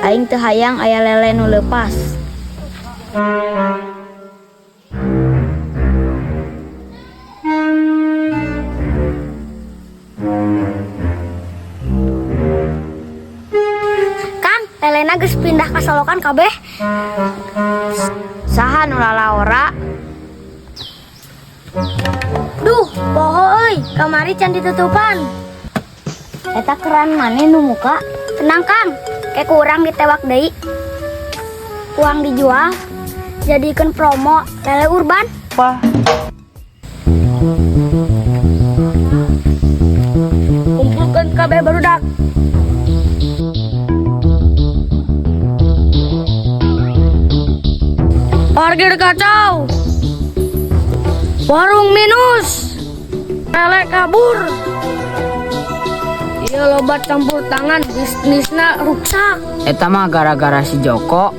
Aing teu hayang aya lele nu leupas. Kang, lelena geus pindah ka solokan kabeh. Saha nu lalaora? Duh, poho euy, kamari can ditutupan. Eta keran maneh nu muka? Tenang, Kang, kayak kurang ditewak deui. Uang dijual, jadikeun promo lele urban. Wah. Kumpulkan kabeh barudak. Parkir kacau. Warung minus. Lele kabur. Iya, loba campur tangan, bisnisna ruksak. Eta mah gara-gara si Joko.